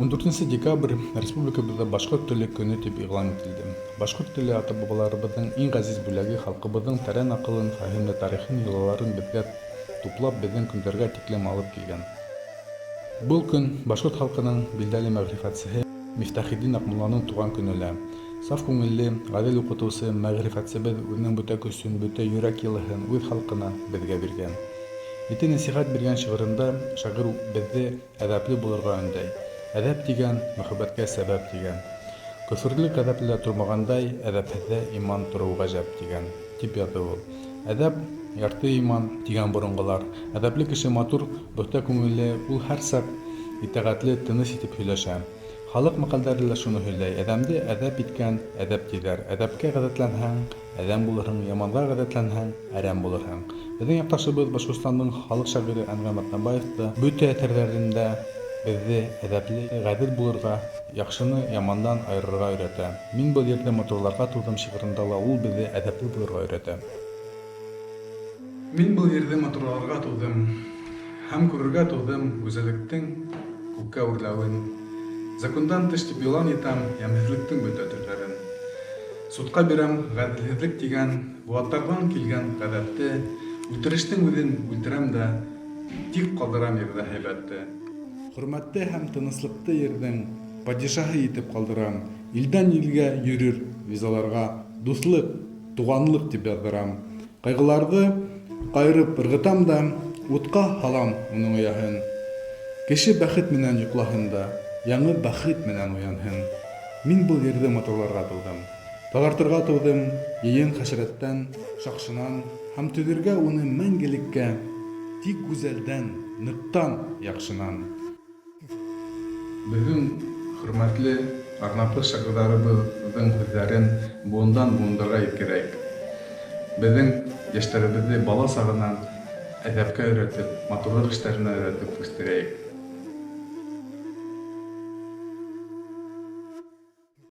14 декабрь республикабыҙҙа башҡорт теле көнө тип иғлан ителде. Башҡорт теле ата-бабаларыбыҙҙың иң ғәзиз бүләге, халҡыбыҙҙың тәрән аҡылын, фәһемле тарихын, йолаларын беҙгә туплап, беҙҙең көндәргә тиклем алып килгән. Был көн башҡорт халҡының билдәле мәғрифәтсеһе Мифтахетдин Аҡмулланың тыуған көнө лә. Саф күңелле, ғәҙел уҡытыусы, мәғрифәтсебеҙ үҙенең бөтә көсөн, бөтә йөрәк йылыһын үҙ халҡына, беҙгә биргән. Ете нәсихәт биргән шиғырында шағир беҙҙе әҙәпле булырға өндәй. Әҙәп тигән, мөхәббәткә сәбәп тигән. Көфөрлек әҙәпледә тормағандай, әҙәпһеҙҙә иман тороу ғәжәп тигән, дип яҙҙы ул. Әҙәп, ярты иман, тигән боронғолар. Әҙәпле кеше матур, бөхтә күңелле, ул һәр саҡ итәғәтле, тыныс итеп һөйләшә. Халыҡ мәҡәлдәре лә шуны һөйләй, Әҙәмде әҙәп иткән, әҙәп тиҙәр. Әҙәпкә ғәҙәтләнһәң, Әҙәм булырһың, яманға ғәҙәтләнһәң, әрәм булырһың. Беҙҙең яҡташыбыҙ, Башҡортостандың халыҡ шағиры Әнғәм Аҙнабаев та бөтә әҫәрҙәрендә беҙҙе әҙәпле, ғәҙел булырға, яҡшыны ямандан айырырға өйрәтә. Мин был ерҙе матурларға тыуҙым шиғырында ла ул беҙҙе әҙәпле булырға өйрәтә. Мин был ерҙе матурларға тыуҙым, Һәм күрергә тыуҙым гүзәллектең күккә үрләүен. Закондан тыш дип игълан итәм ямьһеҙлектең бөтә төрҙәрен. Судҡа бирәм ғәҙелһеҙлек тигән быуаттарҙан килгән ғәҙәтте, Үлтерештең үҙен үлтерәм дә, тик ҡалдырам ерҙә һәйбәтте. Хөрмәтте һәм тыныслыҡты ерҙең падишаһы итеп ҡалдырам, Илдән илгә йөрөр визаларға дуҫлыҡ, туғанлыҡ дип яҙҙырам. Ҡайғыларҙы ҡайырып ырғытам да, утҡа һалам уның ояһын. Кеше бәхет менән йоҡлаһын да, яңы бәхет менән уянһын. Мин был ерҙе матурларға тыуҙым. Таҙартырға тыуҙым, йыйын хәшәрәттән, шаҡшынан, һәм төҙөргә уны мәңгелеккә, тик гүзәлдән, ныҡтан, яҡшынан. Беҙҙең хөрмәтле арнаплы шағирҙарыбыҙҙың һүҙҙәрен быуындан быуындарға еткерәйек. Беҙҙең йәштәребеҙҙе бала сағынан әҙәпкә өйрәтеп, матурлыҡ эштәренә өйрәтеп үҫтерәйек.